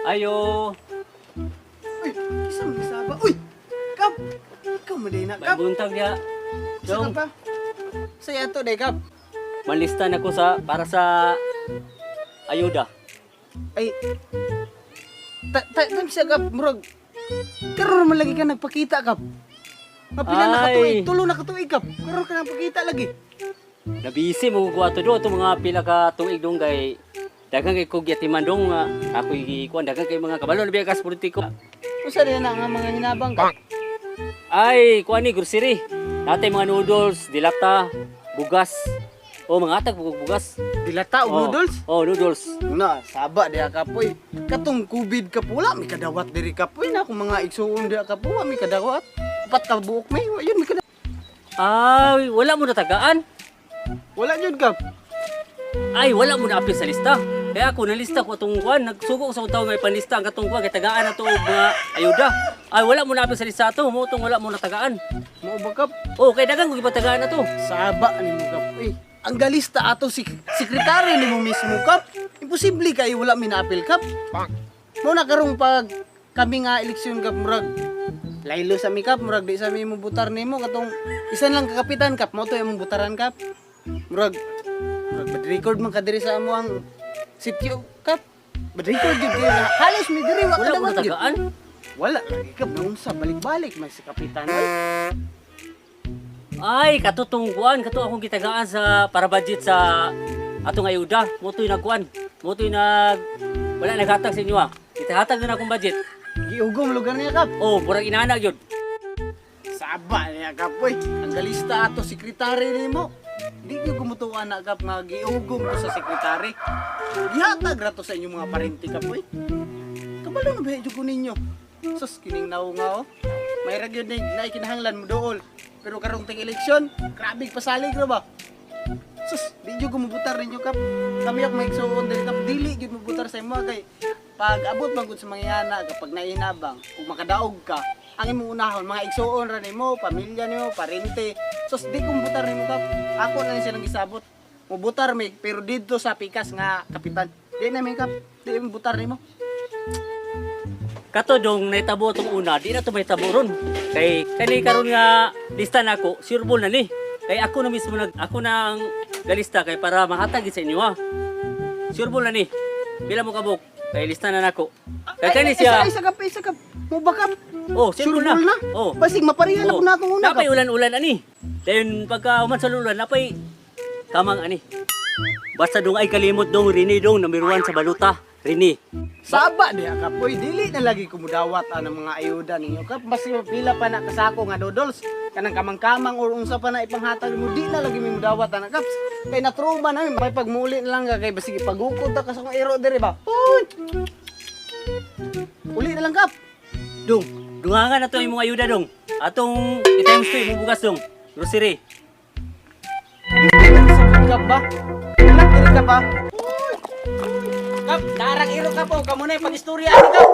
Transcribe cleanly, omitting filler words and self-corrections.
Ayo, Uy, isa man saba. Uy! Kap! Ikaw man na, may Kap. buntag niya. Sa Dong, ka pa? Sa ato day, Kap. Malista na ko sa para sa ayuda. Ay, ta ta ta siya, Kap, murag karon man lagi ka nagpakita, Kap. Mapila na ka Ay. tuig, tulo na ka tuig, Kap. Karon ka nagpakita lagi. Nabisi mo ko ato do ato mga pila ka tuig dong kay daghang kay kog yatiman dong nga ako'y gikuan daghang kay mga kabalo na biya kas politiko. Usa din na nga mga hinabang, Kap? Ay, kuan ni grocery. Natay mga noodles, dilata, bugas. O mga atag bugas. Dilata og Oh, noodles. Oh, noodles. Na, saba diha kapoy. Katong COVID ka pula, may kadawat diri kapoy na akong mga igsuon diha kapoy, wa may kadawat. Upat ka buok may, wa yun may kadawat. Ay, wala mo natagaan. Wala yun, Kap. Ay, wala mo na apil sa lista. Kaya ako nalista ko atong kuan, nagsugo ko sa akong tawo nga ipanlista ang katong kuan kay tagaan na to og mga ayuda. Ay, wala mo na apil sa lista ato, mo tong wala mo natagaan. Mao ba, Kap? Oh, kay daghang ko gipatagaan na to. Saba ni mo, Kap. Eh, ang galista ato si sekretary nimo mismo, Kap. Imposible kay wala mi naapil, Kap. Mo na karong pag kami nga eleksyon, Kap, murag laylo sa mi, Kap, murag di sa mi mo butar nimo katong isan lang kakapitan, Kap, mo to imong butaran, Kap. Murag murag bad record man ka diri sa amo ang sitio, Kap. Bad record jud kayo na halos mi diri wa Wala mo kadawat jud. natagaan. Wala lagi, Kap, naunsa balik-balik man si kapitan. Oy. Ay, katutong kuan, kato akong gitagaan sa para budget sa atong ayuda. Mo to'y nagkuan. Mo to'y nag wala naghatag sa inyo ah. Itahatag na akong budget. Giugom lugar niya, Kap. Oh, murag inana gyud. Saba niya, Kap, oy. Ang galista ato sekretary nimo. Di gyud kumutuwa na, Kap, nga giugom ko sa sekretary. Gihatag ra to sa inyong mga parente, Kap, oy. Kabalo na ba jud ko ninyo? Sus, kining naong nga oh. May ra gyud na kinahanglan mo dool. Pero karong ting eleksyon, grabe pasalig ra ba? Sus, di jud ko mubutar ninyo, Kap. Kami ak may igsuon diri, Kap, dili jud mubutar sa imo kay pag abot man gud sa mga yana kapag nainabang ug makadaog ka, ang imong unahon mga igsuon ra nimo, pamilya nimo, parente. Sus, di ko mubutar nimo, Kap. Ako na siya nang gisabot. Mubutar mi pero didto sa pikas nga kapitan. Di na mi, Kap, di mi butar nimo. Kato dong naitabo atong una, di na to mahitabo ron. Kay kani karon nga lista nako, sure ball na ni. Kay ako na mismo nag ako nang galista kay para mahatag gid sa inyo ha. Sure ball na ni. Pila mo kabuk? Kay lista na nako. Kay kani siya. Ay, isa kap, isa kap. Mo ba, Kap? Oh, sure ball na. na. Oh. Basig mapareha na Oh, ko na akong una, napay Kap. ulan-ulan ani. Then pagka human sa ulan, napay kamang ani. Basta dong ay kalimot dong rini dong number 1 sa baluta. Rini. Saba diha, Kap. Oy, dili na lagi kumudawat ang mga ayuda ninyo, Kap. Mas pila pa na kasako nga dodols. Kanang kamang-kamang or unsa pa na ipanghatag mo, di na lagi mi mudawat ana, Kap. Kay natruma na mi, may pagmuli na lang ka kay basig ipagukod ta ka sa kong ero diri ba. Uy! Uli na lang, Kap. Dong, dungangan na to imong ayuda dong. Atong i-times 2 imong bugas dong. Grocery. Sabot, Kap, ba? Anak diri ka ba? Uy! Kap, darang iro ka po. Kamo na pag-istorya ani, Kap.